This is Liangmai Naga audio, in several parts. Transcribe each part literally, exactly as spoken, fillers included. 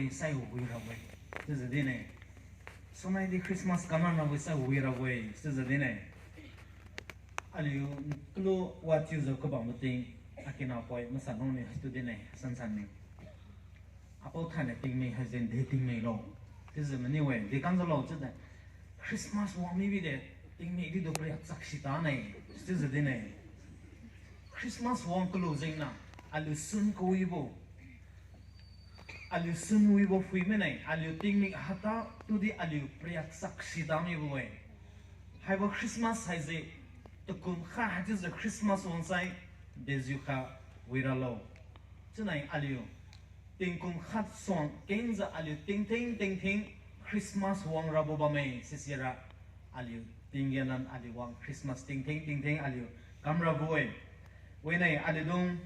sai wirabo-e, chiujiu din-e. Sunaidi Christmas kamlan rabo-e sai wirabo-e, chiujiu din-e. Aliu kalu wachiujiu kabambo ting, akina poi masan lung niu haitu din-e, sansan niu. Apao thainai tingmik haise de tingmik lo. Chiujiu maniu-e, de kamjiulo chiude. Christmas wang mibide, tingmik didu pariak chak sitane, chiujiu din-e. Christmas wang kalu jengniu, aliu sun kawibo. Aliu sun wibo phui mine, aliu tingmik hata tudi aliu pariak chak sita mibo-e. Haibo Christmas haise, takum khat haichiujiu Christmas wangsai, dejiukha wiralo. Chiunai aliu, tingkum khat suang kengjiu aliu tingtheng tingtheng Christmas wang rabo bamme sisira. Aliu tinggen lan aliu wang Christmas tingtheng tingtheng aliu kamrabo-e. Wine aliudung,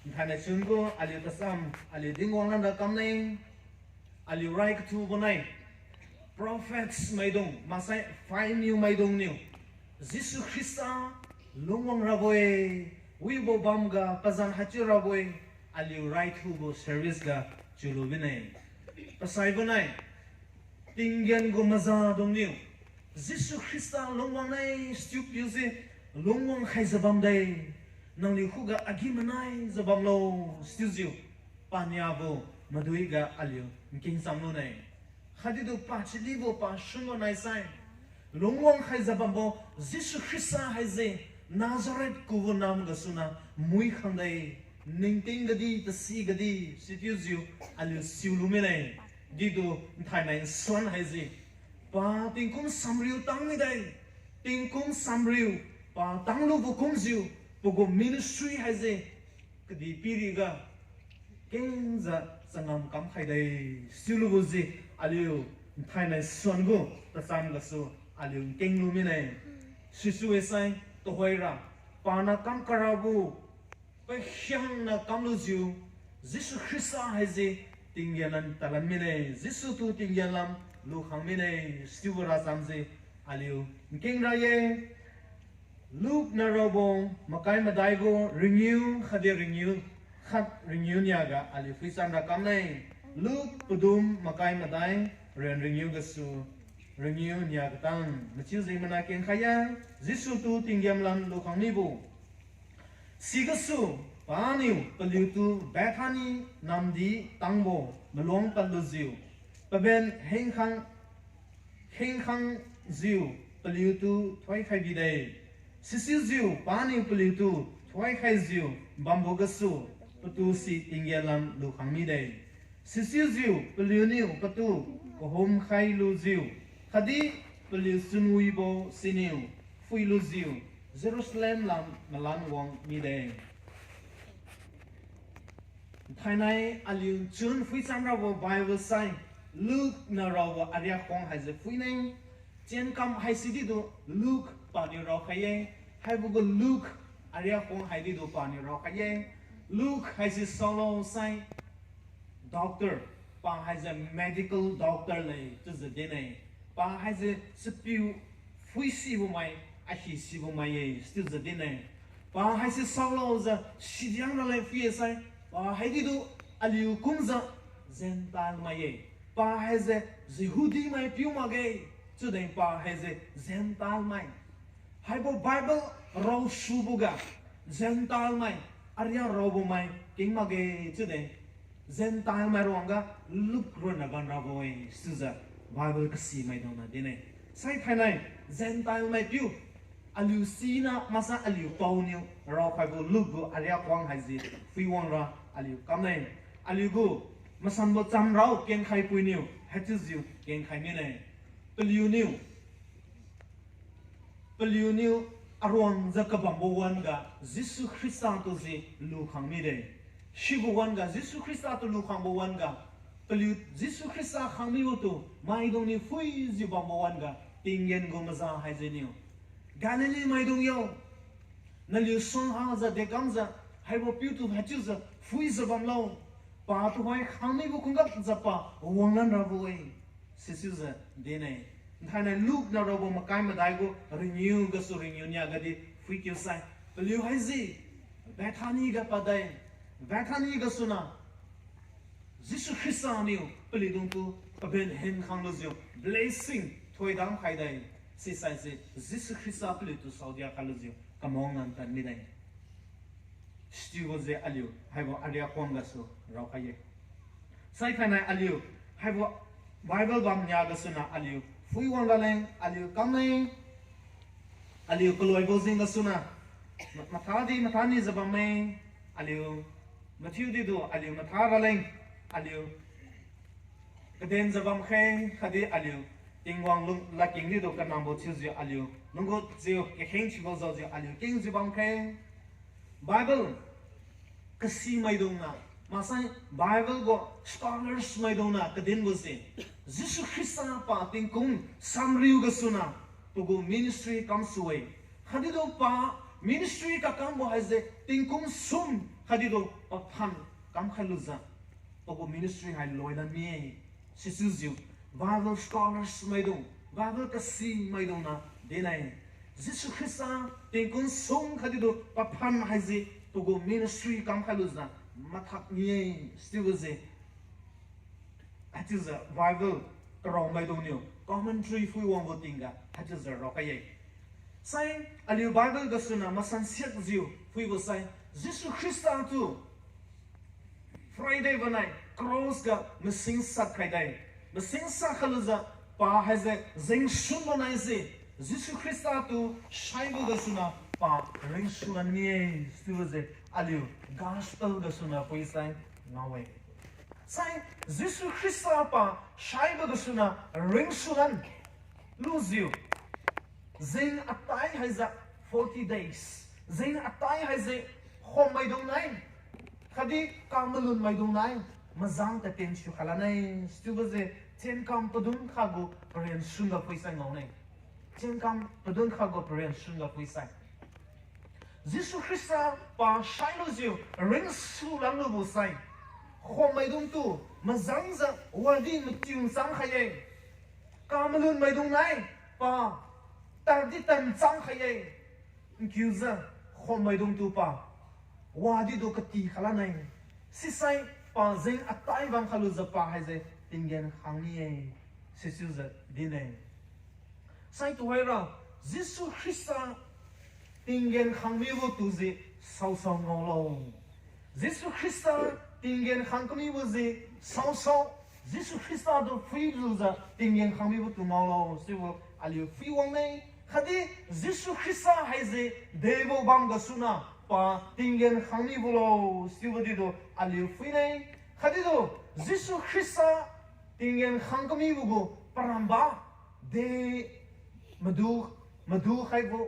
nthainai sungu aliu tasam, aliu dinwang lanra kamne, aliu rai kathubo nai, prophets maidung, maksai phaimiu maidungniu, Jesu Khrista lungwang rabo-e, wibo bamga pazan haichiu rabo-e, aliu raithubo service ga chiulu bine. Pasaibo nai, tinggen gu mazadungniu, Jesu Khrista lungwang nai situ piuse, lungwang khaijiu bamde, nangliu khuga agi-manaijiu bamlo, situjiu, paniabo maduiga aliu nkeng chamlune. Khatdi tu pachilibo pasubo naisai, lungwang khaijiu bambo Jesu Khrista haise, Nazareth kubo nam gasuna mui khangde, ningting gadi, tasi gadi, situjiu aliu siulu mine. Didu nthainai nsuan haise, pa tingkum samriu tang mide, tingkum samriu pa tanglubo kumjiu, pagu ministry haise, kadihpiriga kengjiu changam kamkhaide, silubo ji aliu nthainai nsuan gu tacham gasu aliu nkenglu mine. Sisu-e sai, tuhoira, paniu kamkarabo pakhiangna kamlujiu, Jesu Khrista haise tinggen lan talan mine, Jesu tu tinggen lam lukhang mine, situbo rachamse aliu nkeng ra-e. Luke na raobo makai madai gu ringiu khatdi ringiu khat ringiu niaga aliu phuichan ra kamne. Luke padum makai madai ren ringiu gasu ringiu nia katang. Machiu jeng mana kengkhai-e, Jesu tu tinggen lam lukhang mibo. Sigasu paniu paliutu Bethany namdi tangbo maluang padlujiu, paben hengkhang, hengkhangjiu paliutu thoikhai bide. Sichiujiu paniu paliutu thoikhaijiu bambo gasu, patu si tinggen lam lukhang mide. Sichiujiu paliuniu patu kahumkhai lujiu, khatdi paliu chunwibo siniu phuilujiu, Jerusalem lam malan wang mide. Thainai aliu chun phuichan rabo Bible sai, Luke na raobo ariak khuang haise phuine. Chienkam haise didu Luke paniu raokhai-e. Haibo gu Luke ariak khuang hai didu paniu raokhai-e. Luke haise saolo sai, doctor, pa haise medical doctor le chiujiu din-e. Pa haise chapiu phuisibo mai, ahi sibo mai-e chiujiu din-e. Pa haise saolojiu sidiang raleng phui-e sai, pa hai didu aliu kumjiu Gentile mai-e. Pa haise Jehudi mai piu makge, chiude pa haise Gentile mai. Haibo Bible raosuboga Gentile mai, ariak raobo mai keng makge chiude, Gentile mai ruangga Luke ronna gan rabo-e chiujiu Bible kasimaidungniu din-e. Sai thainai Gentile mai piu, aliu sina maksai aliu paoniu raokhaibo Luke gu ariak khuang haise phuiwangra aliu kamne. Aliu gu masanbo chamrao kengkhai puiniu haichiujiu kengkhai mine. Paliuniu paliuniu aruangjiu kabambo wan-ga Jesu Khrista tu ji lukhang mide. Sibo wan-ga Jesu Khrista tu lukhangbo wan-ga, paliu Jesu Khrista khang mibo tu maidungniu phuijiu bambo wan-ga, tinggen gu maza haiseniu, Galilee maidung yo, naliu suanghajiu dekamjiu haibo piutu haichiujiu phuijiu bamlo. Pa tuhoi khang mibo kungkakjiu pa wanglan rabo-e. Sichiujiu din-e. Thainai Luke na raobo makai madai gu ringiu gasu ringiu nia gadi phuikiu sai, paliu haise Bethany ga pade. Bethany gasuna Jesu Khrista niu paliudungtu paben hen khanglujiu blessing thoidam khaide. Sisaise Jesu Khrista paliutu saodia khailujiu kamang nangtan mide. Sichiubo je aliu haibo ariak khuang gasu raokhai-e. Saithainai aliu haibo Bible bam nia gasuna aliu phuiwang raleng aliu kamleng, aliu kaloibo jeng gasuna ma- mathadi mathanijiu bamme, aliu mathiu didu aliu matha raleng, aliu kadenjiu bamkheng khatdi aliu Tingwang lung ladkeng didu kanambo thiujiu aliu lunggu chiu kakheng thiubo jaojiu aliu kengjiu bamkheng. Bible kasimaidungna, maksai Bible gu scholars maidungna kadinbo se, Jesu Khrista pa tingkum samriu gasuna pagu ministry kamsu-e. Khatdi tu pa ministry kakambo haise tingkum sum khatdi tu paphan kamkhai lujiu pagu ministry hai loilan mi-e. Sichiujiu Bible scholars maidung, Bible kasimaidungna dinne, Jesu Khrista tingkum sum khatdi tu paphan haise pagu ministry kamkhai lujiu mathak mi-e. Sichiubo je haichiujiu Bible karaomaidung niu commentary phuiwangbo tingga haichiujiu raokhai-e. Sai aliu Bible gasuna masan siakjiu phuibo sai, Jesu Khrista tu Friday vanai cross ga masing sat khaide. Masing sat khailujiu pa haise jengsun banaise, Jesu Khrista tu saibo gasuna pa ringsulan mi-e. Sichiubo je aliu gospel gasuna phuisai ngao-e. Sai Jesu Khrista pa saibo gasuna ringsulan lujiu jeng atai haise forty days, jeng atai haise khommaidung nai khatdi kamalun maidung nai majang tatien thiukhalan-e. Sichiubo je chienkam padun khatgu paren sungga phuisai ngao ne. Chienkam padun khatgu paren sungga phuisai Jesu Khrista pa sailujiu ringsulan lubo sai, khommaidungtu majangjiu wadi matiu chang khai-e. Kamalun maidung nai pa tadi tan chang khai-e. Nkiujiu khommaidungtu pa wadi tu kati khalan-e. Sisai pa jeng atai bam khalujiu pa haise tinggen khang mi-e. Sichiujiu din-e. Sai tuhoira Jesu Khrista tinggen khang mibo tu ji saosao ngaolo. Jesu Khrista tinggen khang kamibo ji saosao, Jesu Khrista tu phuilujiu tinggen khang mibo tu ngaolo chiubo aliu phuiwang ne. Khatdi Jesu Khrista haise debo bam gasuna pa tinggen khang mibo lo chiubo didu aliu phui ne. Khatdi tu Jesu Khrista tinggen khang kamibo gu paramba de madu, madu khaibo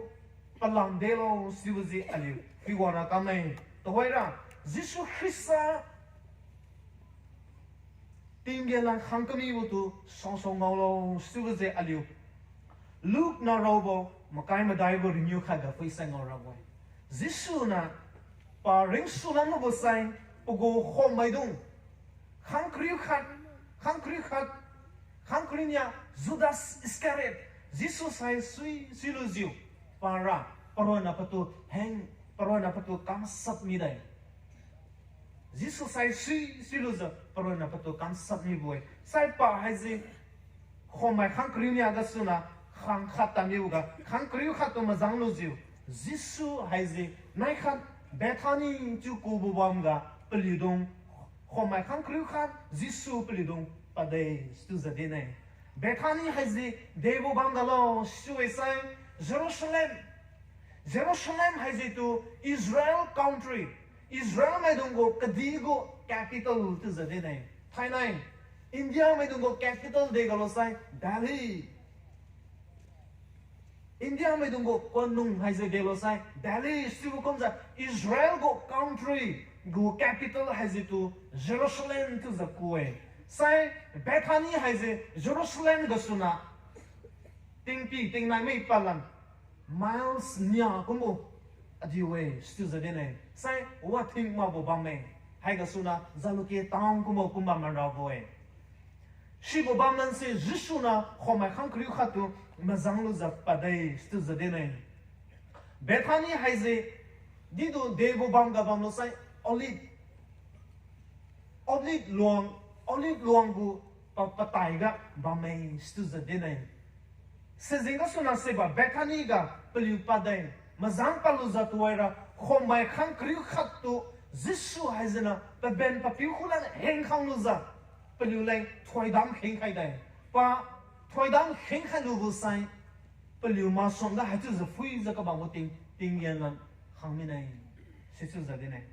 palam delo chiubo ji aliu phuiwangra kam ne. Tuhoira Jesu Khrista tinggen lan khang kamibo tu saosao ngaolo chiubo ji aliu Luke na raobo makai madaibo ringiu khatga phuisai ngao rabo-e. Jesu niu pa ringsulan lubo sai pagu khommaidung khang kariu khat, khang kariu khat, khang kariu nia Judas Iscariot, Jesu sai sui, suilujiu para, paronna patu heng, paronna patu kamshat mide. Jesu sai sui, suilujiu paronna patu kamshat mibo-e. Sai pa haise khommai khang kariu nia gasuna khang khat tamiboga khang kariu khat tu majang lujiu, Jesu haise nai khat Bethany chiu kubo bamga paliudung khommai khang kariu khat Jesu paliudung pade chiujiu din-e. Bethany haise debo bamgalo chiu-e sai, Jerusalem. Jerusalem haise tu Israel country, Israel maidung gu kadih gu capital chiujiu din-e. Thainai India maidung gu capital degalo sai Delhi. India maidung gu kanung haise delo sai Delhi chiubo kumjiu Israel gu country gu capital haise tu Jerusalem chiujiu ku-e. Sai Bethany haise Jerusalem gasuna tingpi tingnai mai palan miles nia kumbo adiu-e chiujiu din-e. Sai wathing makbo bamme. Haigasuna Jalukie town kumbo kumba marabo-e. Sibo bamlanse Jesu niu khommai khang kariu khat tu majang lujiu pade chiujiu din-e. Bethany haise didu debo bamga bamlo sai Olive, Olive luang Olive luang gu pa, patai ga bamme sichiujiu din-e. Sijeng gasuna sibo Bethany ga paliu padde, mazang palujiu tuhoira khummai khang kariu khattu Jesu haisiniu paben papiu khulan hengkhang lujiu paliuleng thoidam khengkhai de. Pa thoidam khengkhai lubo sai paliu masuangga haichiujiu phuijiu kabambo ting, tinggen lan khang mine. Sichiujiu din-e.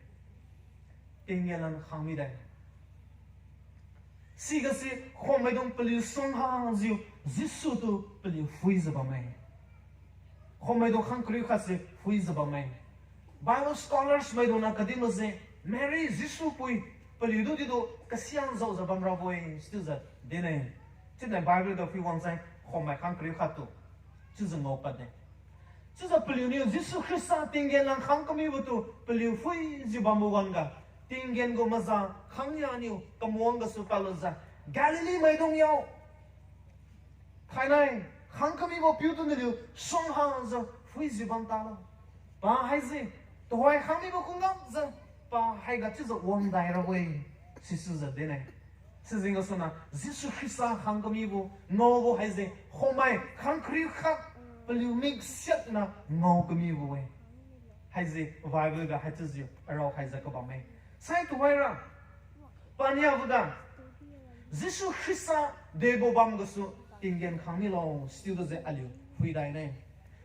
Tinggen lan khang mide. Sigase khummaidung paliu suang hajiu Jesu tu paliu phuijiu bamme. Khummaidung khang kariu khatse phuijiu bamme. Bible scholars maidungniu kadin mase, Mary Jesu pui paliutu didu kasiang jaojiu bamrabo-e sichiujiu din-e. Chiune Bible ga phui wangsai khummai khang kariu khattu chiujiu ngao padde. Chiujiu paliuniu Jesu Khrista tinggen lan khang kamibotu paliu phuijiu bambo wan-ga, tinggen gu maza khangnia niu kamuang gasu palujiu, Galilee maidung yo, thainai khang kamibo piutu naliu suang hajiu phuijiu bam talo. Pa haise tuhoi khang mibo kunggamjiu pa haiga chiujiu wangdai rabo-e, sichiujiu din-e. Sijeng gasuna Jesu Khrista khang kamibo ngaobo haise khummai khang kariu khat paliu mik siatna ngao kamibo-e. Haise Bible ga haichiujiu arao khaijiu kabamme. Sai tuhoira paniaboga Jesu Khrista debo bam gasu tinggen khang milo sichiujiu aliu phuidaine.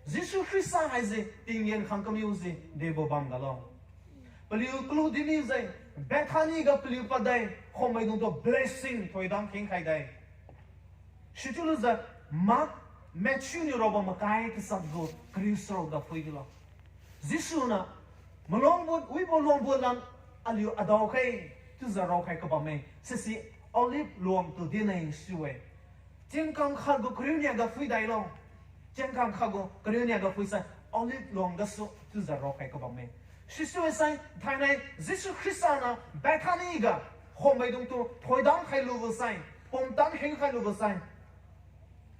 Jesu Khrista haise tinggen khang kamibo se debo bam galo. Paliu kalu dinmi jeng Bethany ga paliu padde, khummaidungtu blessing thoidam khengkhai de. Sichiulujiu Mark, Matthew niu raobo makai kasat gu kariu charuk ga phui dilo. Jesu niu maluangbo, wibo luangbo lam aliu adaokhai, chiujiu raokhai kabamme. Sise Olive luang tu din-e sichiu-e. Tingkang khat gu kariu nia ga phuidailo. Tingkang khat gu kariu nia ga phuisai Olive luang gasu chiujiu raokhai kabamme. Sichiu sai thainai Jesu Khrista niu Bethany ga khummaidungtu thoidam khailubo sai, pumtan khengkhai lubo sai,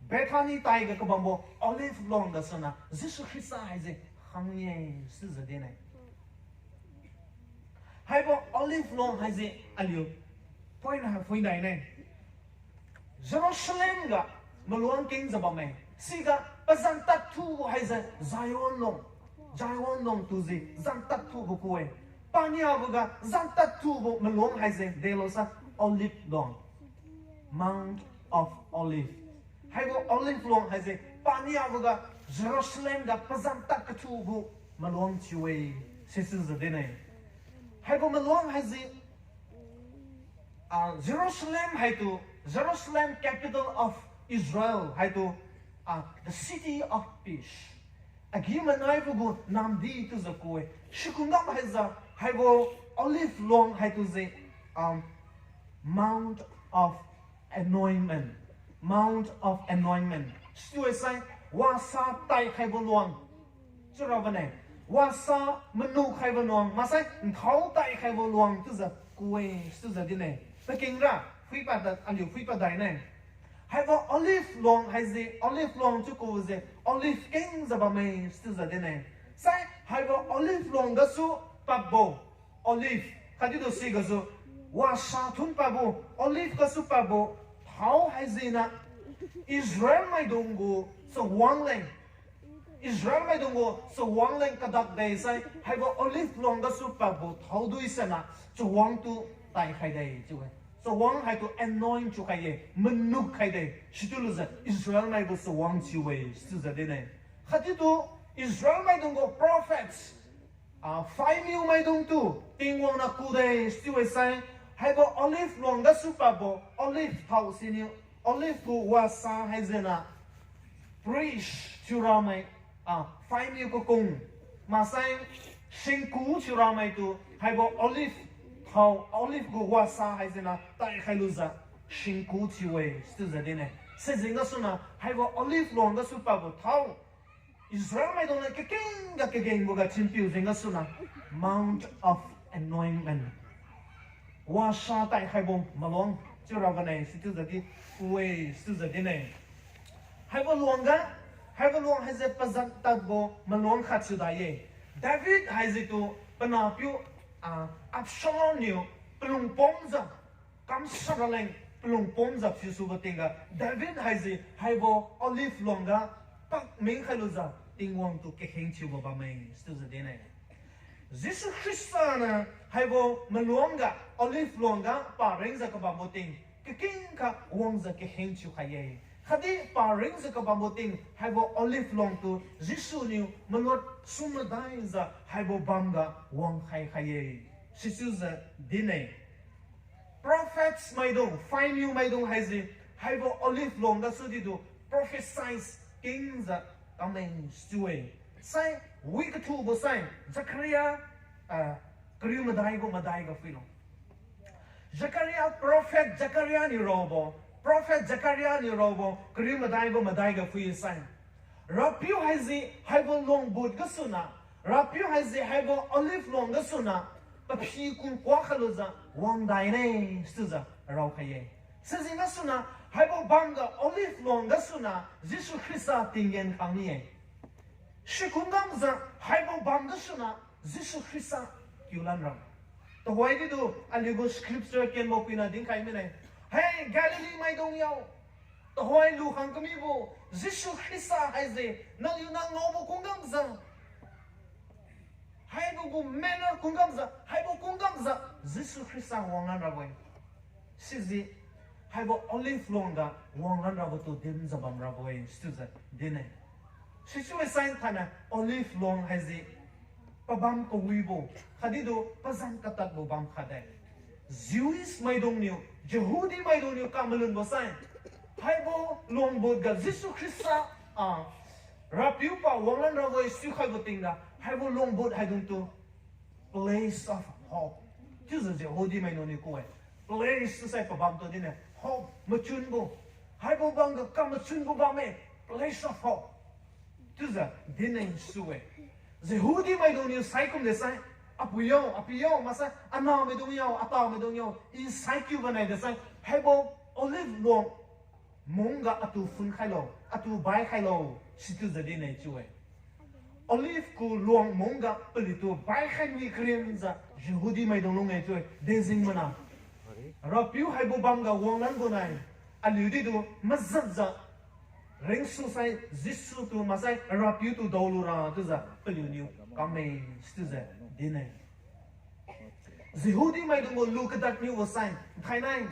Bethany taiga kabambo Olive luang gasuna Jesu Khrista haise khang-e sichiujiu din-e. Haibo Olive luang haise aliu poina phuidaine. Jerusalem ga maluang kengjiu bamme. Siga pazan tad thubo haise Zion luang, Zion luang tuji zan tad thubo ku-e. Paniaboga zan tad thubo maluang haise delo sai Olive luang, Mount of Olive. Haibo Olive luang haise paniaboga Jerusalem ga pazan tad kathubo maluang thiu-e, sichiujiu din-e. Haibo maluang haise, ah, Jerusalem haitu, Jerusalem, capital of Israel haitu, ah, the city of peace, agi-manaibo gu namdi chiujiu ku-e. Sikumgam haijiu haibo Olive luang haitu je, ah, Mount of Anointment, Mount of Anointment. Sichiu sai wasa taikhaibo luang chiurabo ne. Wasa manukhaibo luang, maksai nthao taikhaibo luang chiujiu ku-e, sichiujiu din-e. Pakengra phuipad, aliu phuipad daine. Haibo Olive luang haise, Olive luang chiu ku je Olive kengjiu bamme sichiujiu din-e. Sai haibo Olive luang gasu padbo, Olive khatdi tu sigasu wasa thun padbo, Olive gasu padbo thao haisiniu Israel maidung gu chawang leng, Israel maidung gu chawang leng kadak de sai haibo Olive luang gasu padbo thaodui siniu chawang tu taikhai de chiu-e. Chawang haitu anoint thiukhai-e, manuk khai de, sichiulujiu Israel mai gu chawang thiu-e sichiujiu din-e. Khatdi tu Israel maidung gu prophets, ah, phaimiu maidungtu Tingwang niu kude sichiu-e sai, haibo Olive luang gasu padbo Olive thao siniu, Olive gu wasa haisiniu priest thiuramai, ah, phaimiu kakung, maksai singku thiuramaitu haibo Olive thao, Olive gu wasa haisiniu taikhai lujiu singku thiu-e sichiujiu din-e. Sijeng gasuniu haibo Olive luang gasu padbo thao Israel maidung niu kakeng ga kagengboga thinpiu jeng gasuniu Mount of Anointment, wasa taikhaibo maluang chiurabo ne sichiujiu di ku-e sichiujiu din-e. Haibo luangga, haibo luang haise pazan tadbo maluang khat thiu dai-e. David haise tu panahpiu, ah, Absalom niu palung pongjiu kamshat raleng palung pomjiu phiusubo tingga, David haise haibo olive luangga pak mingkhai lujiu Tingwang tu kakheng thiubo bamme, sichiujiu dinne. Jesu Khrista niu haibo maluangga olive luangga pa ringjiu kabambo ting, kakengkha wangjiu kakheng thiukhai-e. Khatdi pa ringjiu kabambo ting haibo olive luang tu Jesu niu maluat sum madaijiu haibo bamga wangkhai khai-e, sichiujiu dinne. Prophets maidung, phaimiu maidung haise haibo olive luang gasu didu prophesies kengjiu kamme sichiu-e. Sai wi kathubo sai Zechariah, ah, kariu madaibo madaiga phuilo. Zechariah, prophet Zechariah niu raobo, prophet Zechariah niu raobo kariu madaibo madaiga phui sai, RAPIU haise haibo luongbut gasuna, RAPIU haise haibo olive luang gasuna paphi kum kuak khalujiu wangdai ne, sichiujiu raokhai-e. Sijeng gasuna haibo bamga olive luang gasuna Jesu Khrista tinggen khangmi-e. Sikum gamjiu haibo bam gasuna Jesu Khrista kiulan ra. Tuhoi didu aliugu scripture kenbo puina dinkhai mine. Hai Galilee maidung yo, tuhoi lukhang kamibo Jesu Khrista haise naliuniu ngaobo kumgamjiu, haibo gu manner kumgamjiu, haibo kumgamjiu Jesu Khrista wanglan rabo-e. Siji haibo olive luangga wanglan rabo tu dinjiu bamrabo-e, sichiujiu dinne. Sichiu-e sai thainai olive luang haise pabam kawibo khatdi tu pazan katadbo bam khatde. Jewish maidungniu, Jehudi maidungniu kamalunbo sai, haibo luongbutga Jesu Khrista, ah, RAPIU pa wanglan rabo-e sikhaibo tingga haibo luongbut haidungtu place of hope chiujiu Jehudi maidungniu ku-e. Place chiusai pabam tu dinne, hope machunbo. Haibo bamga kamachunbo bamme, place of hope chiujiu dinne su-e. Jehudi maidungniu saikum de sai, apui yo, apiu yo, maksai anahmaidung yo, atamaidung yo, I saikiubo nai de sai, haibo olive luang mungga atu phunkhailo, atu baikhailo, sichiujiu dinne chiu-e. Olive gu luang mungga paliutu baikhai mi karinjiu Jehudi maidung lung-e chiu-e, dejeng mana. RAPIU haibo bamga wanglanbo nai, aliu didu majatjiu ringsu sai Jesu tu maksai RAPIU tu daolura chiujiu paliuniu kamme sichiujiu dinne. Jehudi maidungbo lu kadad niubo sai, thainai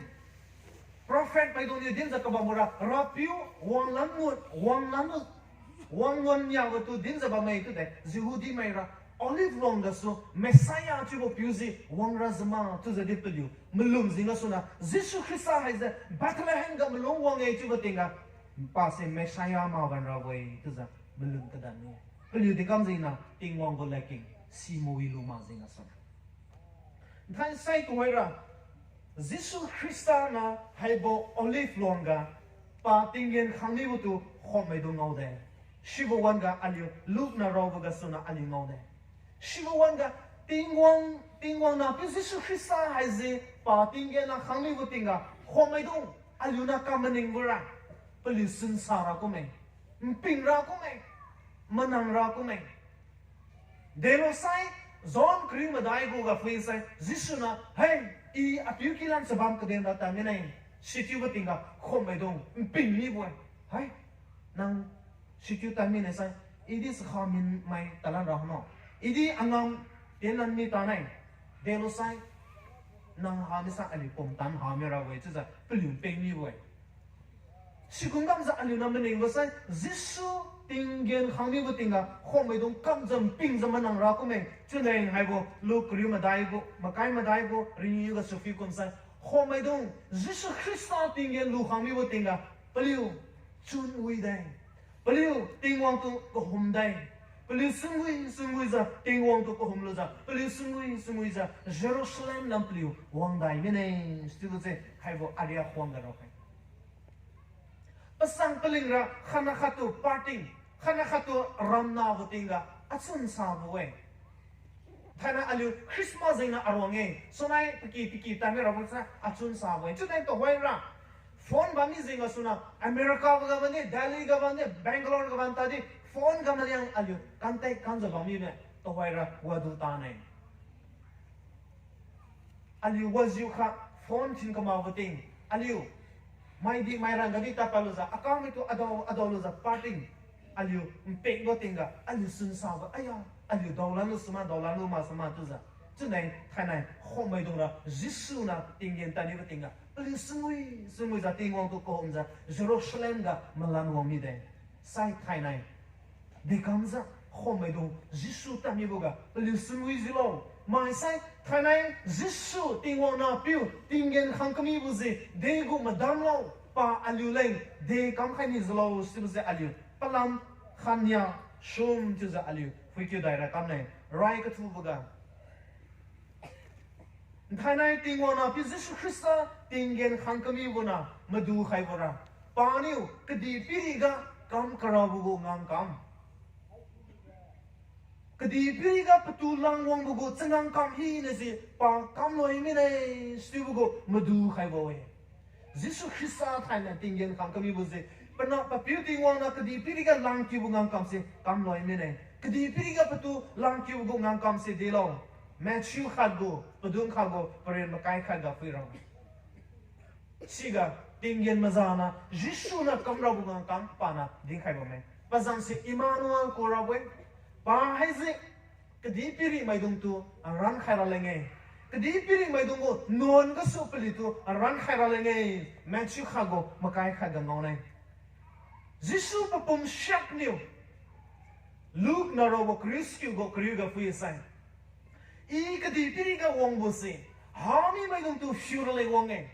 prophet maidungniu dinjiu kabambora, RAPIU wanglan ngut, wanglan, wanglan niabo tu dinjiu bamme chiude, Jehudi maira olive luang gasu Messiah chiubo piujiu wangra jima chiujiu di paliu malum jeng gasuna, Jesu Khrista haise Bethlehem ga malung wang-e chiubo tingga, pase Messiah maban rabo-e chiujiu malum kadad ni. Paliu di kamjengniu Tingwang gu ladkeng simawi lu mak jeng gasuna. Thaisai tuhoira, Jesu Khrista niu haibo olive luangga pa tinggen khangmibo tu khommaidung ngaode. Sibo wan-ga aliu Luke niu raobo gasuna aliu ngaode. Sibo wan-ga Tingwang, Tingwang Nahpiu Jesu Khrista haise pa tinggen niu khangmibo tingga khommaidung aliuniu kam maningbo ra, paliu sunsa ra kumme, nping ra kumme, manang ra kumme. Delo sai, John kariu madai guga phui sai, Jesu niu, hai, I apiu kilan chabam kaden ra tad mine, sichiubo tingga khommaidung nping mibo-e. Hai, nang sichiu tad mine sai, I di chakha minmai tadlan ra hano, I di angam tenlan mi tane. Delo sai, nang hami sai aliu pumtan hami rabo-e chiujiu paliu nping mibo-e. Sikum kamjiu aliuniu maningbo sai, Jesu tinggen khangmibo tingga khommaidung kamjiu npingjiu manang ra kumme. Chiuleng haibo Luke kariu madai gu, makai madai gu ringiu gasu phui kum sai, khommaidung Jesu Khrista tinggen lu khangmibo tingga paliu chun wide. Paliu Tingwang tu kahumde. Paliu sungwi sungwijiu Tingwang tu kahum lujiu, paliu sungwi sungwijiu Jerusalem lam paliu wangdai mine, sichiubo se haibo ariak khuangga raokhai. Pasang paling ra khatna khattu parting, khatna khattu ramnabo tingga achun sabo-e. Thainai aliu Christmas jengniu aruang-e, sunai paki paki tadmi rabo sai achun sabo-e. Chiudeng tuhoira, phone bammi jeng gasuna, America ga bamdi, Delhi ga bamdi, Bangalore ga bam tadi, phone ga maliang aliu contact kamjiu bammi ne, tuhoira wadu tane. Aliu wajiukha phone thin kamakbo ting, aliu maidi mairang gadi tadpadlujiu, akangmaitu adao, adaolujiu parting, aliu npikbo tingga, aliu sunsabo, aya, aliu daolanlu suma, daolanlu ma suma chiujiu. Chiune thainai khommaidungra Jesu niu tinggen tadnibo tingga, paliu sungwi, sungwijiu Tingwang tu kahumjiu Jerusalem ga malan wang mide. Sai thainai dekamjiu khommaidung Jesu tadmiboga paliu sungwi jiulo. Maksai thainai Jesu Tingwang nahpiu tinggen khang kamibo se degu madamlo, pa aliuleng dekam khai mijiulo chiubo se aliu palam khania sum chiujiu aliu phuikiu daira kamne. Rai kathuboga, thainai Tingwang nahpiu Jesu Khrista tinggen khang kamibo niu madu khaibora, paniu kadihpiriga kam karabo gu ngangkam, kadihpiriga patu langwangbo gu changangkam hinase pa kamloi mine, sibo gu madu khaibo-e. Jesu Khrista thainai tinggen khang kamibo se, panah papiu Tingwang niu kadihpiriga langkiubo ngangkam se kamloi mine. Kadihpiriga patu langkiubo gu ngangkam se delo. Matthew khat gu, padun khat gu, paren makai khat ga phuira. Siga tinggen maza niu Jesu niu kamrabo ngangkam paniu dinkhai bamme. Pazan se Emmanuel kurabo-e. Pa haise kadihpiri maidungtu aran khai raleng-e. Kadihpiri maidung gu nuan gasu paliutu aran khai raleng-e. Matthew khat gu makai khat ga ngaone. Jesu papum siakniu Luke naraobo kariu-sikiu gu kariu ga phuisai, I kadihpiriga wangbo se hami maidungtu phiu raleng wang-e.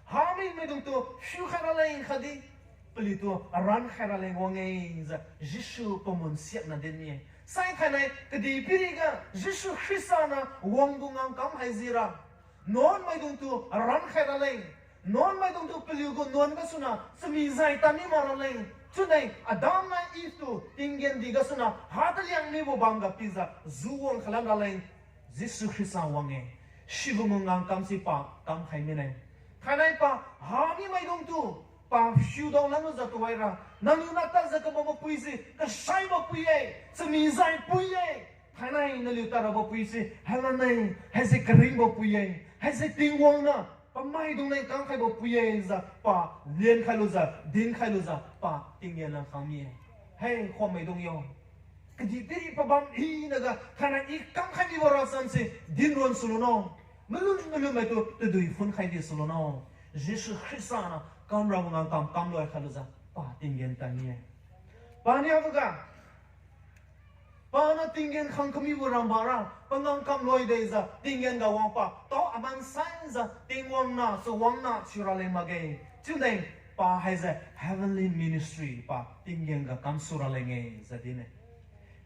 Hami maidungtu phiukhai raleng khatdi paliutu aran khai raleng wang-e, jiu Jesu pamun siakna din mi-e. Sai thainai kadihpiriga Jesu Khrista niu wangbo ngangkam haisira, nuan maidungtu aran khai raleng, nuan maidungtu paliu gu nuan gasuniu chami jai tadmi mak raleng, chiune Adam nai Eve tu tinggen di gasuniu hataliang mibo bamga pijiu ju wang khalan raleng Jesu Khrista wang-e. Sibo gu ngangkam si pa kamkhai mine. Thainai pa hami maidungtu pa phiudao lanlujiu tuhoira, nangniu na tadjiu kabambo pui se kasaibo pui-e, chami jai pui-e. Thainai naliu tadrabo pui se hailan-e, haise karingbo pui-e, haise Tingwang niu pamaidung leng kamkhaibo pui-e jiu pa lenkhai lujiu, dinkhai lujiu pa tinggen lang khang mi-e. Hei khommaidung yo, kadihpiri pabam hinaga thainai I kamkhai mibo rasan se dinron sulo no. Malum malum maitu tadui phun khaidi sulo no. Jesu Khrista niu kamrabo ngangkam kamloi khai lujiu pa tinggen tad mi-e. Paniaboga, paniu tinggen khang kamibo rambara pangangkam loi dejiu tinggen ga wangpa tao aman saijiu Tingwang nah chawang nah thiu raleng makge. Chiune pa haise heavenly ministry pa tinggen ga kamsu raleng-e jiu din-e.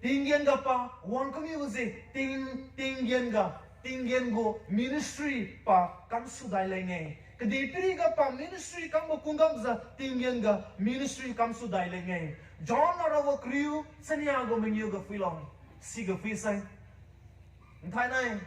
Tinggen ga pa wang kamibo se ting, tinggen ga, tinggen gu ministry pa kamsu dai leng-e. Kadihpiriga pa ministry kambo kungkapjiu tinggen ga ministry kamsu dai leng-e. John naraobo kariu chania gu mangiu ga phuilo. Siga phuisai, thainai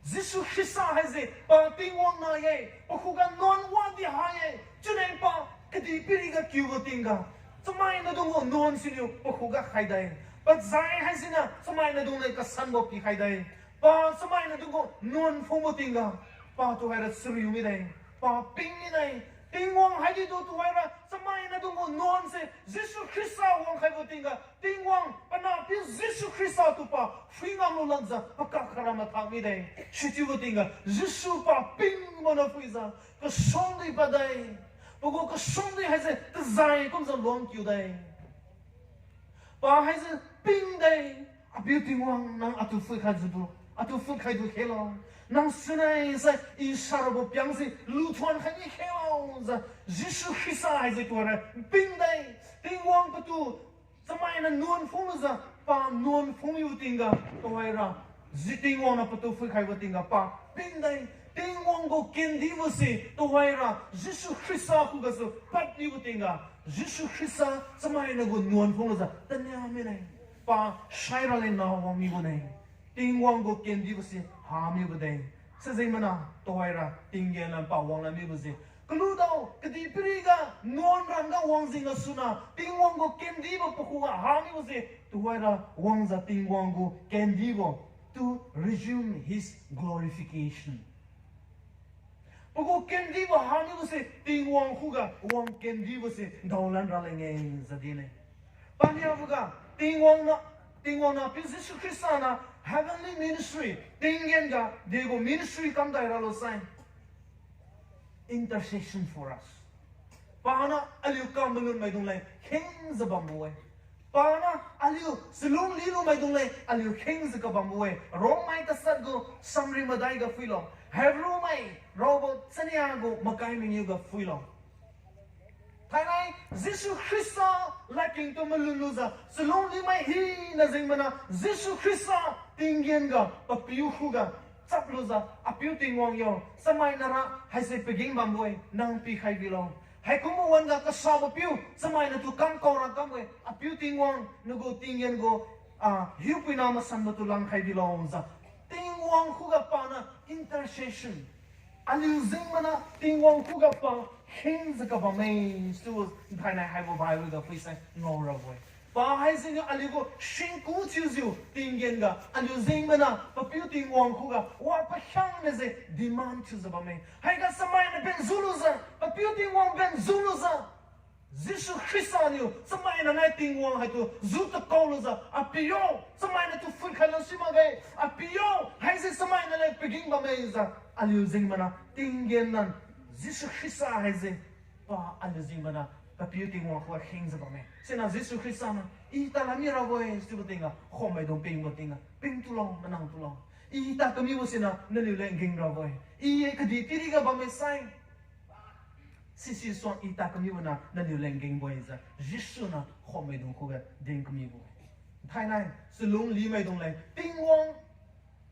Jesu Khrista haise pa Tingwang nah-e, pakhuga nuan wadi ha-e, chiune pa kadihpiriga kiubo tingga, chamaina dung gu nuan siniu pakhuga khaide. Pazai haisiniu chamaina dung leng kasanbo pikhaide. Pa chamaina dung gu nuan phungbo tingga, pa tuhoira chariu mide, pa ping mide. Tingwang haidi tu tuhoira chamaina dung gu nuan se Jesu Khrista wangkhaibo tingga, Tingwang panahpiu Jesu Khrista tu pa phuingam lulanjiu pakak khara mathak mide. Sichiubo tingga Jesu pa pingbo na phuijiu kasuangdui pade. Pagu kasuangdui haise tazai kumjiu luang kiude. Pa haise pingde, Apiu Tingwang, nang atu phutkhaijiu, atu phutkhaidu khelo. Nang sunai sai I sarabo piang si luthuon khai ni khelo jiu Jesu Khrista haise tuhoira pingde. Tingwang patu chamaina nuan phunglujiu pa nuan phungmibo tingga tuhoira, ji Tingwang niu patu phutkhaibo tingga pa pingde. Tingwang gu kendibo se tuhoira Jesu Khrista khugasu padmibo tingga, Jesu Khrista chamaina gu nuan phunglujiu tania mine. Pa saira leng na wang mibone. Tingwang gu kendibo se ha mibo de. Sijeng mana tuhoira tinggen lam pa wanglan mibo se, kaludao kadihpiriga nuan rangga wang jeng gasuna Tingwang gu kendibo pakhuga ha mibo se tuhoira wangjiu Tingwang gu kendibo to resume his glorification. Pagu kendibo haniubose Tingwang khuga wang kendibose daolan raleng-e jiu dinne. Paniaboga Tingwang na, Tingwang Nahpiu Jesu Khrista niu heavenly ministry, tinggen ga degu ministry kamdai ralo sai, intercession for us. Paniu aliu kamalun maidung leng khengjiu bambo-e. Paniu aliu chalung lilu maidung leng aliu khengjiu kabambo-e. Rongmai tasat gu samri madai ga phuilo. Hebrew mai raobo chania gu makai mangiu ga phuilo. Thainai Jesu Khrista ladkeng tu malun lujiu chalung limai hina jeng mana Jesu Khrista tinggen ga papiu khuga chaplujiu, Apiu Tingwang yo, chamaina ra haise pageng bambo-e, nang pikhai bilo. Haikumbo wan-ga kasabo piu, chamaina tu kam kaora kambo-e, Apiu Tingwang, nagu tinggen gu, ah, hiupuina masanbo tu langkhai bilo jiu Tingwang khuga paniu intercession, aliu jeng mana Tingwang khuga pa khengjiu kabamme, situ thainai haibo Bible ga phuisai ngao rabo-e. Pa haisiniu aliu gu singku thiujiu tinggen ga aliu jeng mana papiu Tingwang khuga wa pakhiangnase demand thiujiu bamme. Haiga chamaina ben julujiu, papiu Tingwang ben julujiu, Jesu Khrista niu chamaina nai Tingwang haitu ju takao lujiu, Apiu yo, chamaina tu phutkhai lan si makge, Apiu yo, haise chamaina leng pageng bamme jiu aliu jeng mana tinggen lan Jesu Khrista haise pa aliu jeng mana papiu Tingwang khuga khengjiu bamme. Siniu Jesu Khrista niu, I tala mirabo-e, sibo tingga khommaidung pingbo tingga, ping tulo, manang tulo. I ta kamibo siniu naliu leng geng rabo-e. I kadihpiriga bamme sai, sisi suang I ta kamibo niu naliu leng gengbo-e jiu Jesu niu khommaidung khuga din kamibo-e. Thainai chalung limaidung leng Tingwang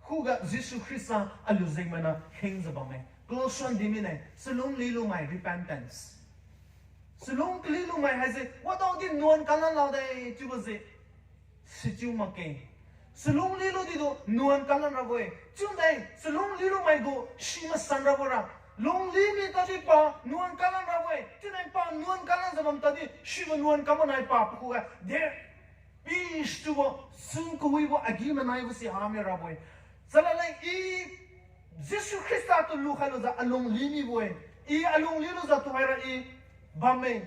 khuga Jesu Khrista aliu jeng mana khengjiu bamme. Colossian di mine, chalung lilumai, repentance. Chalung kalilumai haise wadaodi nuan kalan lade chiubo se sichiu makge. Chalung lilu didu nuan kalan rabo-e. Chiudi chalung lilumai gu si masan rabo ra, lungli mi tadi pa nuan kalan rabo-e. Chiudi pa nuan kalan jiu bam tadi sibo nuan kam manai pa pakhuga de peace chiubo, sung kawibo, agi-manaibo si hami rabo-e. Chalala I Jesu Khrista tu lukhai lujiu alung li mibo-e. I alung lilujiu tuhoira I bamme.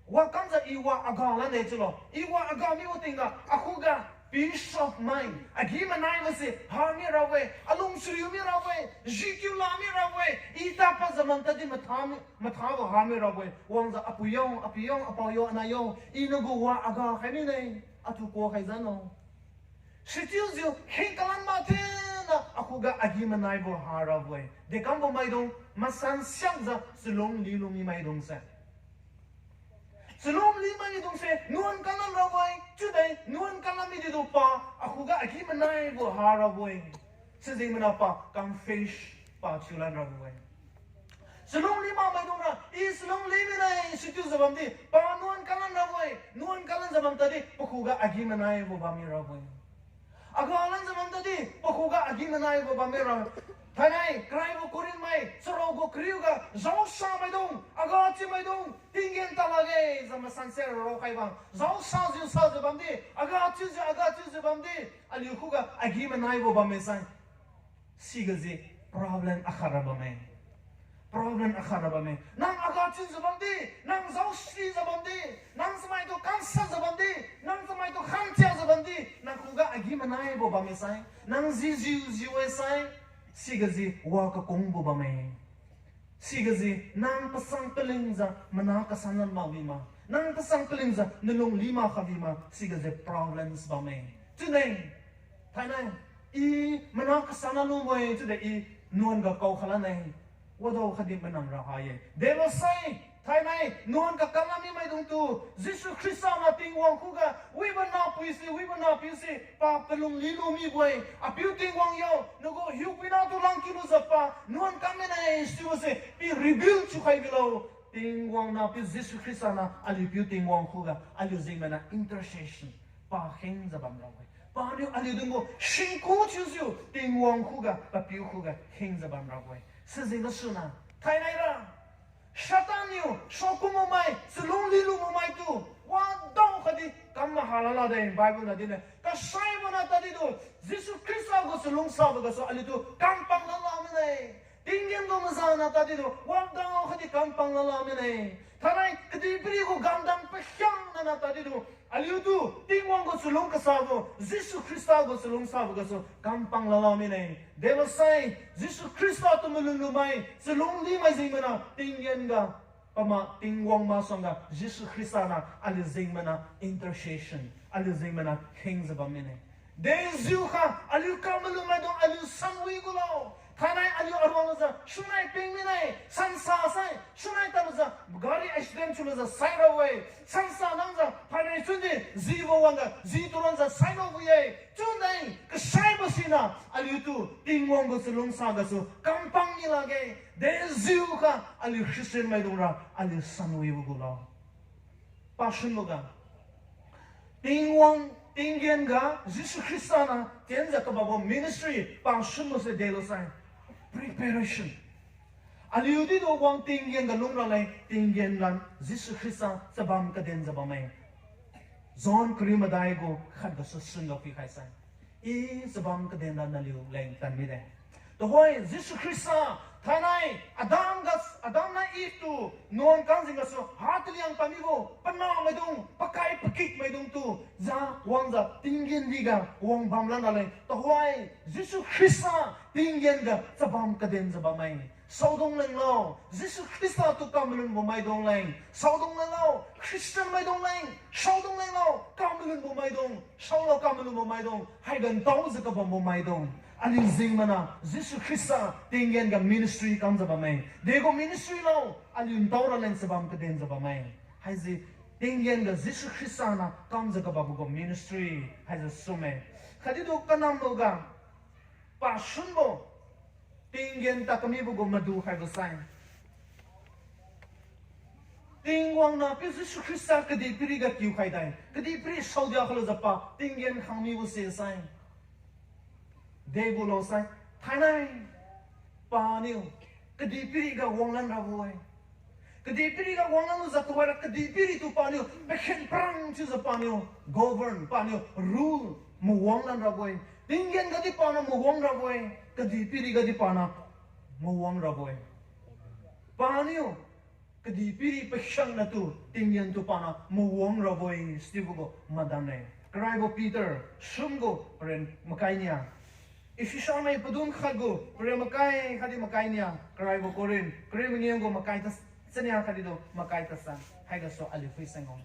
Wa kamjiu I wa aga lane chiulo. I wa aga mibo tingga akhuga peace of mind, agi-manaibo si hami rabo-e, alung chariu mi rabo-e, jikiu la mi rabo-e, I ta pajiu bam tadi matha mi, mathabo hami rabo-e. Wangjiu Apui yo, Apiu yo, Apao yo, Anai yo, I nagu wa aga khai mine, atu kuak khai jano. Sichiujiu kheng kalan mathen akhuga agi-manaibo ha rabo-e. Dekambo maidung, masan siakjiu chalung lilu mi maidung se, chalung li maidung se nuan kalan rabo-e. Chiudi nuan kalan mi didu pa akhuga agi-manaibo ha rabo-e. Sijeng mana pa confess pa thiulan rabo-e. Chalung li mak maidung ra, I chalung li mine, sichiujiu bamdi pa nuan kalan rabo-e. Nuan kalan jiu bam tadi pakhuga agi-manaibo bammi rabo-e. Aga lan jiu bam tadi pakhuga agi-manaibo bammi ra. Thainai karaibo Corinth mai charao gu kariuga jaosa maidung, aga chiu maidung, tinggen ta lakge jiu masanse raokhai bam, jaosajiu sajiu bamdi, aga chiujiu, aga chiujiu bamdi, aliu khuga agi-manaibo bamme sai. Sigaji problem akhat ra bamme. Problem akhat ra bamme. Nang aga chiujiu bamdi, nang jaosijiu bamdi, nang chamaitu kansajiu bamdi, nang chamaitu khantiajiu bamdi, nang khuga agi-manaibo bamme sai, nang jijiu jiu-e sai, sigaji wa kakungbo bamme. Sigaji nang pasang palingjiu mana kasan lan mak bima, nang pasang palingjiu nalung li mak kha bima, sigaji problems bamme. Chiune, thainai, I mana kasan lan lubo-e chiude I nuan ga kao kha lane. Wadao khatdi manang ra ha-e. Delo sai, thainai nuan kakam lan mi maidungtu Jesu Khrista na Tingwang khuga, wibo nahpui se, wibo nahpiu se pa palung lilu mibo-e. Apiu Tingwang yo, nagu hiupuina tu langkiu lujiu pa nuan kam mine siuse pi rebuild thiukhai bilo. Tingwang nahpiu Jesu Khrista na aliu piu Tingwang khuga aliu jengmai na intercession pa khengjiu bam rabo-e. Paniu aliudungbo singku thiujiu Tingwang khuga, papiu khuga khengjiu bam rabo-e. Sijeng gasuna, thainai ra Satan niu saokum mamai, chalung lilu mamaitu wadao khatdi kam maha lala de, Bible na dinne. Kasaibo na tadi tu Jesu Khrista gu chalungsabo gasu aliutu kam pang lala mine. Tinggen gu mazan na tadi tu, wangdao khatdi kampang lala mine. Thainai kadihpiri gu gamdang pakhiangna na tadi tu, aliutu Tingwang gu chalung kasabo, Jesu Khrista gu chalung sabo gasu kampang lala mine. Delosai, Jesu Khrista tu malun lumai, chalung limai jengmana, tinggen ga pama, Tingwang masuangga, Jesu Khrista na aliu jengmana intercession, aliu jengmana khengjiu bam mine. Dejiukha, aliu kamalum maidung, aliu sanwi gulo. Thainai aliu aruangjiu sunai ping mine, sansa sai, sunai tamjiu, gari accident thiulujiu sai rabo-e. Sansa nangjiu, phainai chunde, jibo wangga, ji turanjiu sai rabo-e. Chunai, kasaibo sina, aliutu, Tingwang gu chalungsa gasu, kampang ni lakge, dejiukha, aliu Christian maidung ra, aliu sanwibo gulo. Pasunboga, Tingwang, tinggen ga, Jesu Khrista na, tienjiu kabambo ministry, pasunbose delosai. Preparation. Aliudi tu wang tinggen ga lungraleng, tinggen lan, Jesu Khrista chabam kadenjiu bamme. John kariu madai gu khat gasu sunga pikhai sai. I chabam kaden lan naliu leng tan mide. Tuhoi Jesu Khrista, thainai, Adam ga, Adam nai Eve tu, nuan kangjeng gasu, ha taliang pamibo, panah maidung, pakai pakik maidung tu, ja, wangjiu, tinggen diga, wang bam lan raleng. Tuhoi, Jesu Khrista, tinggen ga, chabam kadenjiu bamme. Saodung lenglo, Jesu Khrista tu kamalunbo maidung leng. Saodung lenglo, Christian maidung leng. Saodung lenglo, kamalunbo maidung. Saolo kamalunbo maidung. Haiga ntaojiu kabambo maidung. Aliu jengmana, Jesu Khrista, tinggen ga ministry kamjiu bamme. Degu ministry lo, aliu ntao raleng chabam kadenjiu bamme. Haise, tinggen ga Jesu Khrista na kamjiu kabambo gu ministry. Haise sume. Khatdi tu kanamboga, pasunbo, tinggen ta kamibo gu madu khaibo sai. Tingwang Nahpiu Jesu Khrista kadihpiri ga kiukhai dai. Kadihpiri saodia khalujiu pa tinggen khang mibo se sai. Degu lo sai. Thainai. Paniu. Kadihpiri ga wanglan rabo-e. Kadihpiri ga wanglan lujiu tuhoira kadihpiri tu paniu pakhen parang chiujiu paniu govern, paniu rule mawanglan rabo-e. Tinggen gadi pana mawang rabo-e. Kadihpiri gadi pana mawang rabo-e. Paniu kadihpiri pakhiangnatu tinggen tu pana mawang rabo-e, sichiubo gu madan-e. Karaibo Peter sum gu paren makai nia. Ephesia mai padun khat gu paren makai khatdi makai nia. Karaibo Corinth, Corinth mangiu gu makai ta, chania khatdi tu makai tasan. Haigasu aliu phuisai ngao.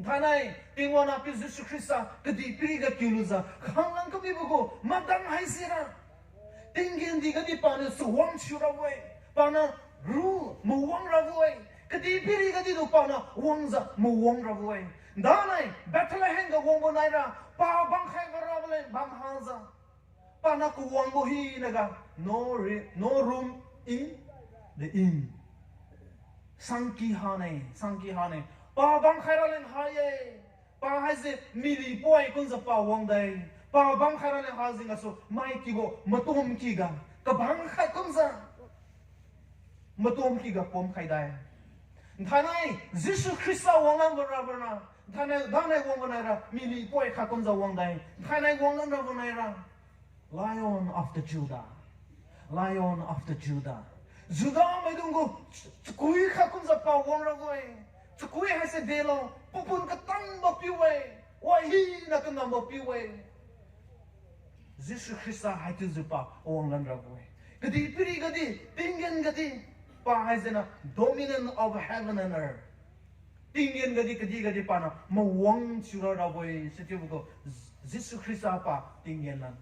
Thainai, Tingwang Nahpiu Jesu Khrista kadihpiri ga kiulujiu khanglang kamibo gu madan haisira. Tinggen di gadi paniu chawang thiu rabo-e. Pana rule mawang rabo-e. Kadihpiri gadi tu pana wangjiu mawang rabo-e. Danai Bethlehem ga wangbo naira, pa bamkhai garabo leng bamhajiu. Pana kawangbo hinaga, no re-, no room in the inn. Sangky hane, sangky hane. Pa bamkhai raleng ha-e. Pa haise mily poi kumjiu pa wangde. Pa bamkhai raleng hajeng gasu mai kibo matom kyga, kabang khat kumjiu matom kyga pomkhai dai. Thainai, Jesu Khrista wanglan rabo na, thainai, danai wangbo naira mily poi khat kumjiu wangde. Thainai wanglan rabo naira Lion of the Judah. Lion of the Judah. Judah maidung gu chakui khat kumjiu pa wang rabo-e. Chakui haise delo, papun katambo piu-e. Wahina kanambo piu-e. Jesu Khrista haichiujiu pa wanglan rabo-e. Kadihpiri gadi, tinggen gadi, pa haisena dominion of heaven and earth. Tinggen gadi kadih gadi pana mawang thiura rabo-e, sichiubo gu Jesu Khrista pa tinggen lan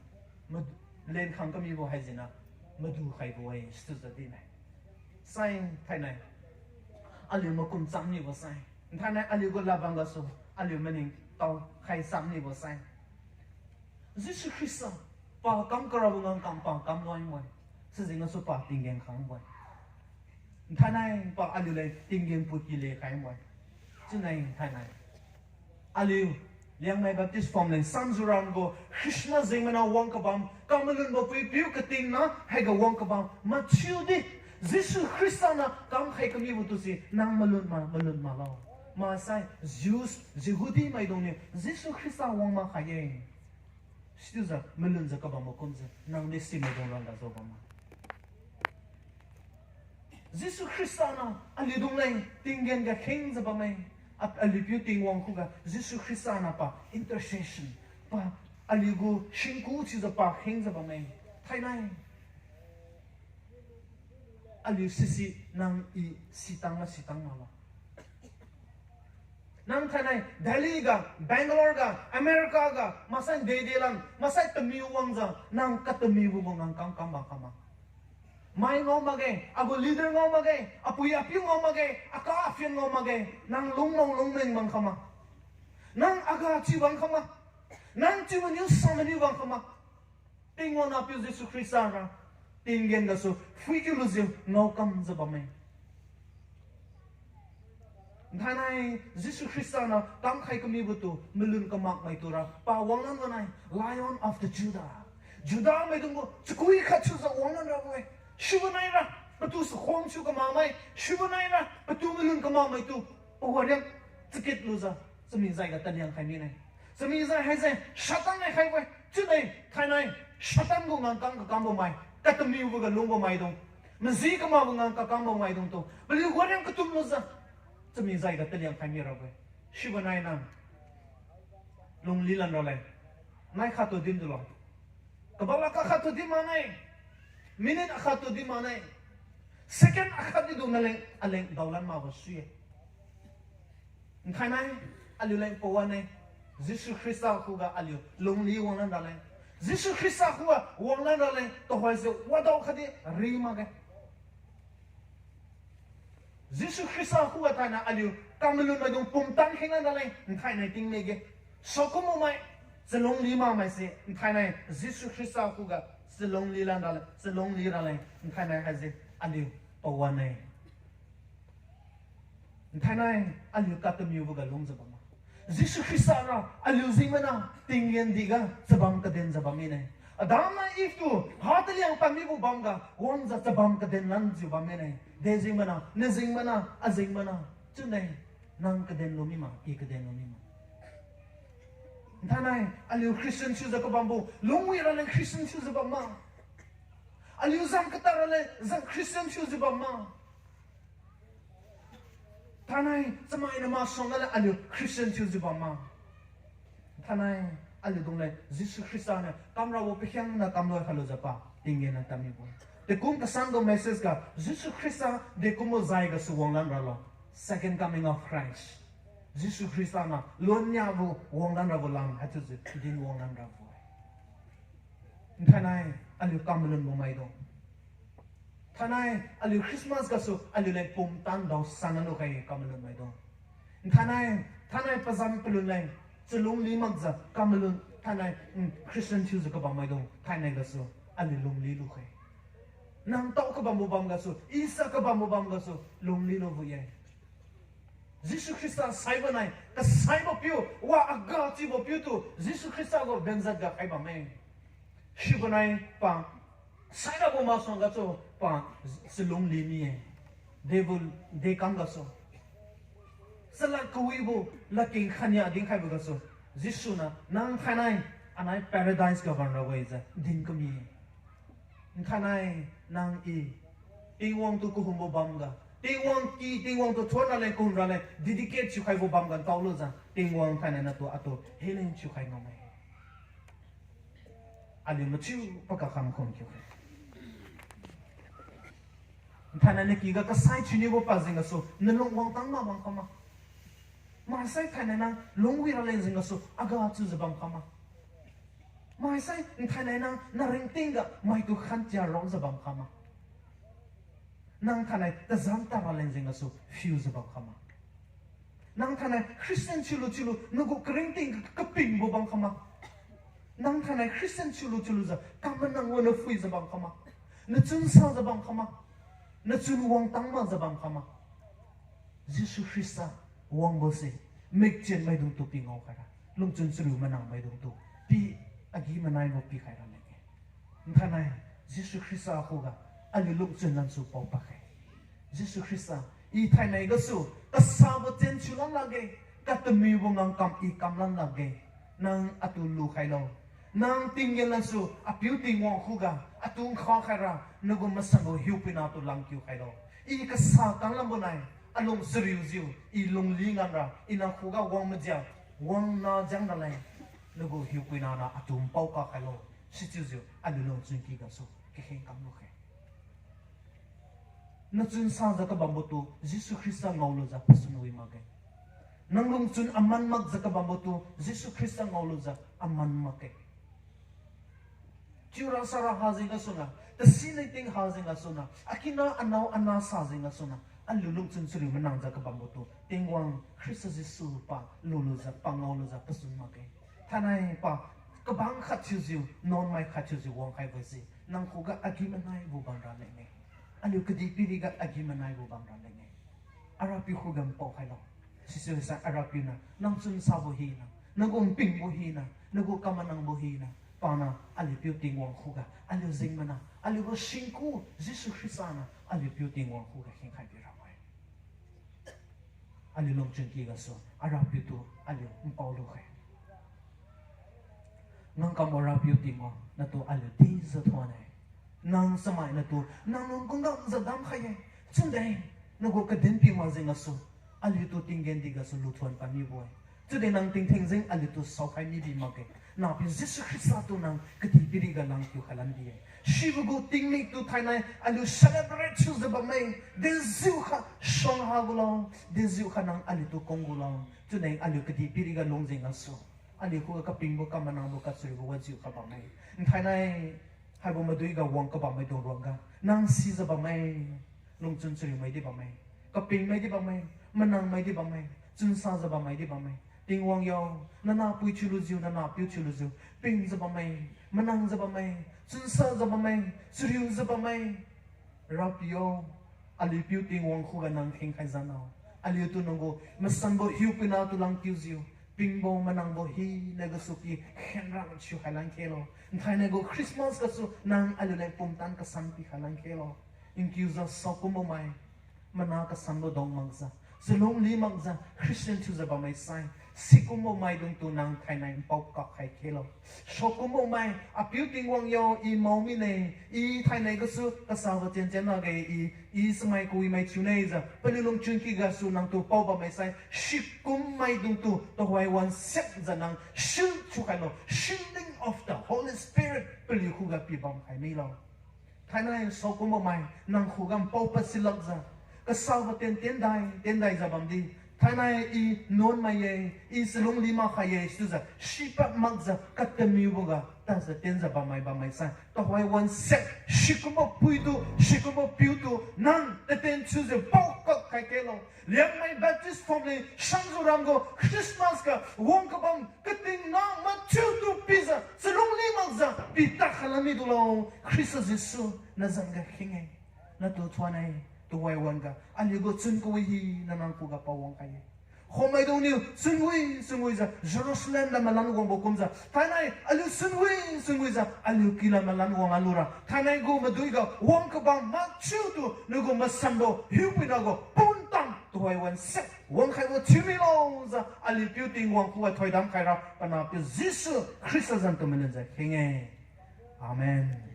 mad-, lenkhang kamibo haisena madu khaibo-e, sichiujiu dinne. Sai thainai, aliu makum cham nibo sai. Thainai aliu gu ladbam gasu, aliu maningtao khai cham nibo sai. Jesu Khrista, pa kam karabo ngang kam pa kam loimai. Sijeng gasu pa tinggen khangbo-e. Thainai pa aliu leng tinggen puiki lekhaibo-e. Chiunai thainai, aliu Liangmai Baptist Form leng samjiu ram gu Christmas jengmana wang kabam, kamalunbo puipiu katingna haiga wang kabam mathiudi, Jesu Khrista na kamkhai kamibo tu si nang malun ma, malun malo. Maksai Jews, Jehudi maidungniu Jesu Khrista wang makhai-e. Sichiujiu malunjiu kabambo kumjiu nangdi simaidung rangga jao bamma. Jesu Khrista niu aliudung leng tinggen ga khengjiu bamme. A- aliu piu Tingwang khuga Jesu Khrista niu pa intercession, pa aliugu singku chiujiu pa khengjiu bamme. Thainai aliu sisi nang i sitang ma sitang ma la. Nang thainai Delhi ga, Bangalore ga, America ga, maksai dede lam, maksai tamiu wangjiu, nang katamiubo gu ngangkam kam bam khama. Mai ngao makge, agu leader ngao makge, apui apiu ngao makge, aka apian ngao makge, nang lungmao lungmeng bam khama. Nang aga chiu bam khama. Nang chiu maniu sa maniu bam khama. Tingwang nahpiu Jesu Khrista ra, tinggen gasu phuikiu lujiu ngaokamjiu bamme. Thainai Jesu Khrista niu kamkhai kamibo tu malun kamakmai tura pa wanglan wanai, Lion of the Judah. Judah maidung gu chakui khat thiujiu wanglan rabo-e. Sibo nai ra, patu sakhom thiu kamakmai, sibo nai ra, patu malun kamakmai tu, pawan riang chakit lujiu, chami jai ga taliang khai mine. Chami jai haise Satan nai khaibo-e. Chiudi thainai Satan gu ngangkam kakambo mai, katamiubo ga lungbo maidung, maji kamakbo ngang kakambo maidung tu paliu wan riang katum lujiu, chami jai ga taliang khai mirabo-e. Sibo nai nang lungli lan raleng, nai khattu din dulo. Kabala kakhattu din mane, minute akhattu din mane, second akhat di dung naleng aleng daolan makbo sui-e. Thainai aliu leng pawan-e, Jesu Khrista khuga aliu lungli wanglan raleng. Jesu Khrista khuga wanglan raleng tuhoise wadao khatdi ri makge. Jesu Khrista khuga thainai aliu kamalun maidung pumtan khenglan raleng, thainai tingmege. Saokumbo mai, chalungli makmaise, thainai Jesu Khrista khuga chalungli lan raleng, chalungli raleng, thainai haise aliu pawan-e. Thainai aliu katamiubo ga lungjiu bam ma. Jesu Khrista ra aliu jeng mana tinggen diga chabam kadenjiu bam mine. Adam nai Eve tu ha taliang pamibo bamga wangjiu chabam kaden lanjiu bam mine. De jeng mana, na jeng mana, a jeng mana, chiune, nang kaden lu mi ma, i kaden lu mi ma. Thainai aliu Christian thiujiu kabambo lungwi raleng Christian thiujiu bam ma. Aliu zam katad raleng zam Christian thiujiu bam ma. Thainai chamaina masuangga leng aliu Christian thiujiu bam ma. Thainai aliudung leng Jesu Khrista niu kamrabo pakhiangna kamloi khailujiu pa tinggen na tamibo. Dekum kasan gu message ga Jesu Khrista dekumbo jai gasu wanglan ralo. Second coming of Christ. Jesu Khrista niu luan niabo wanglan rabo lam haichiujiu din wanglan rabo-e. Thainai aliu kamalunbo maidung, thainai aliu Christmas gasu aliu leng pumtan daosan lukhai kamalun maidung. Thainai, thainai pazan palun leng chalungli makjiu kamalun thainai, mm, Christian thiujiu kabam maidung thainai gasu aliu lungli lukhai. Nang tao kabambo bam gasu, isa kabambo bam gasu lungli lubo-e. Jesu Khrista saibo nai kasaibo piu, wa aga chiubo piutu Jesu Khrista gu benjat ga khai bamme. Sibo nai pa sairabo masuangga tu pa chalungli mi-e. Debo dekam gasu, chalad kawibo ladkeng khania dinkhaibo gasu, Jesu niu nang thainai anai paradise ga bamrabo-e jiu din kami-e. Thainai nang i Tingwang tu kahumbo bamga, Tingwang ki, Tingwang tu thuon raleng kahum raleng dedicate thiukhaibo bamga ntao lujiu Tingwang thainai natu atu healing thiukhai ngamme. Aliu mathiu pakak kam khum kiu khe. Thainai nakyga kasai thiuniubo pajeng gasu nalung wangtang ma bam khama. Maksai thainai nang lungwi raleng jeng gasu aga chiujiu bam khama. Maksai thainai nang naringting ga maitu khantia raojiu bam khama. Nang thainai tazan tad raleng jeng gasu phiujiu bam khama. Nang thainai Christian thiulu thiulu nagu karingting kapingbo bam khama. Nang thainai Christian thiulu thiulujiu kamanang waniu phuijiu bam khama. Nachun sajiu bam khama. Nachun wangtang makjiu bam khama. Jesu Khrista wangbose mikchen maidungtu pi ngao khaira, lungchun chariu manang maidungtu pi agi-manaibo pikhai raleng-e. Thainai Jesu Khrista khuga aliu lungchun lansu paopakge. Jesu Khrista, i thainai gasu kasabo chen thiulan lakge, katamibo ngamkam i kamlan lakge. Nang atu lukhailo. Nang tinggen lansu Apiu Tingwang khuga atu nkha khaira, nagu masanbo hiupuina tu langkiu khailo. I kasa kanglambo nai, alung chariujiu, I lungli ngamra, I nang khuga wang majia, wang na jang raleng, nagu hiupuina niu atu npao kakhailo, sichiujiu aliu lungchun ky gasu kakheng kam lukhe. Nachun sajiu kabambo tu Jesu Khrista ngaolujiu pasun wi makge. Nang lungchun aman makjiu kabambo tu Jesu Khrista ngaolujiu aman makge. Chiura sara ha jeng gasuna, tasi ningting ha jeng gasuna, akina anao ana sa jeng gasuna, aliu lungchun chariu manangjiu kabambo tu Tingwang Khrista Jesu pa lulujiu, pa ngaolujiu pasun makge. Thainai pa, kabang khat thiujiu, nuanmai khat thiujiu wangkhaibo se, nang khuga agi-manaibo bamra leng-e. Aliu kadihpiriga agi-manaibo bamra leng-e. Arapiu khuga npao khailo. Sisai Arapiu niu nang chun sabo hina, nagu npingbo hina, nagu kamanangbo hina, paniu aliu piu Tingwang khuga aliu jeng mana, aliu gu singku Jesu Khrista niu aliu piu Tingwang khuga khengkhai birabo-e. Aliu lungchun ky gasu Arapiu tu aliu npao lukhe. Ngangkam Arapiu Tingwang, natu aliu dijiu thuon-e. Nang chamai natu nang lung kungdamjiu damkhai-e. Chiudi nagu kadin pi mak jeng gasu, aliutu tinggen di gasu luthuon pamibo-e. Chiudi nang tingtheng jeng aliutu saokhai mibi makge. Nahpiu Jesu Khrista tu nang kadihpiriga langkiu khailan bi-e. Sibo gu tingmik tu thainai aliu celebrate thiujiu bamme. Dejiukha suang ha gulo, dejiukha nang aliutu kung gulo. Chiudi aliu kadihpiriga lung jeng gasu, aliu khuga kapingbo, kamanangbo, kachariubo wajiukha bamme. Nthainai haibo maduiga wang kabam maidung ruangga nang sijiu bamme. Lungchun chariumai di bamme, kapingmai di bamme, manangmai di bamme, chunsajiu bammai di bamme. Tingwang yo, nanahpui thiulujiu, nanahpiu thiulujiu pingjiu bamme, manangjiu bamme, chunsajiu bamme, chariujiu bamme. Rapiu yo, aliu piu Tingwang khuga nang khengkhai jano. Aliutu nang gu masanbo hiupuina tu langkiujiu, pingbo manangbo hina gasu pi khenrang thiukhai lan khelo. Nthainai gu Christmas gasu nang aliuleng pumtan kasan pikhai lan khelo. Nkiujiu saokumbo mai, mana kasanbo dong makjiu, chalungli makjiu Christian thiujiu bammai sai, sikumbo maidungtu nang thainai npao kakkhai khelo. Saokumbo mai, Apiu Tingwang yo, I mao mine, I thainai gasu kasabo tien tien lakge, I, I chamai kawi mai thiune jiu paliu lungchun ky gasu nangtu pao bammai sai, sikum maidungtu tuhoi wansiakjiu nang seal thiukhailo, sealing of the Holy Spirit paliu khuga pibam khai milo. Thainai saokumbo mai nang khuga npao pasi lakjiu, kasabo tien tiendai tiendaijiu bamdi, thainai I nuanmai ye, I chalungli makkhai ye sijiu sipad makjiu katamiuboga tadjiu tienjiu bammai bammai sai, tuhoi wansiak sikumbo puitu, sikumbo piutu nang tatien thiujiu paokak khai khelo. Liangmai Baptist Family Sanjuram gu Christmas ga wang kabam kating nang mathiutu pijiu chalungli makjiu pitad khalan midulo. Khrista Jesu, nazan ga kheng-e, natu thuon-e, tuhoi wan-ga aliu gu chun kawi hina nang khuga pawang khai-e. Khommaidung niu chunwi chunwijiu Jerusalem lam malan wangbo kumjiu, thainai aliu chunwi chunwijiu aliu ky lam malan wang alura, thainai gu maduiga wang kabam mathiutu nagu masanbo hiupuina gu puntang tuhoi wansiak wangkhaibo thiu milo jiu aliu piu Tingwang khuga thoidam khaira panahpiu Jesu Khrista zan tu malinjiu kheng-e. Amen.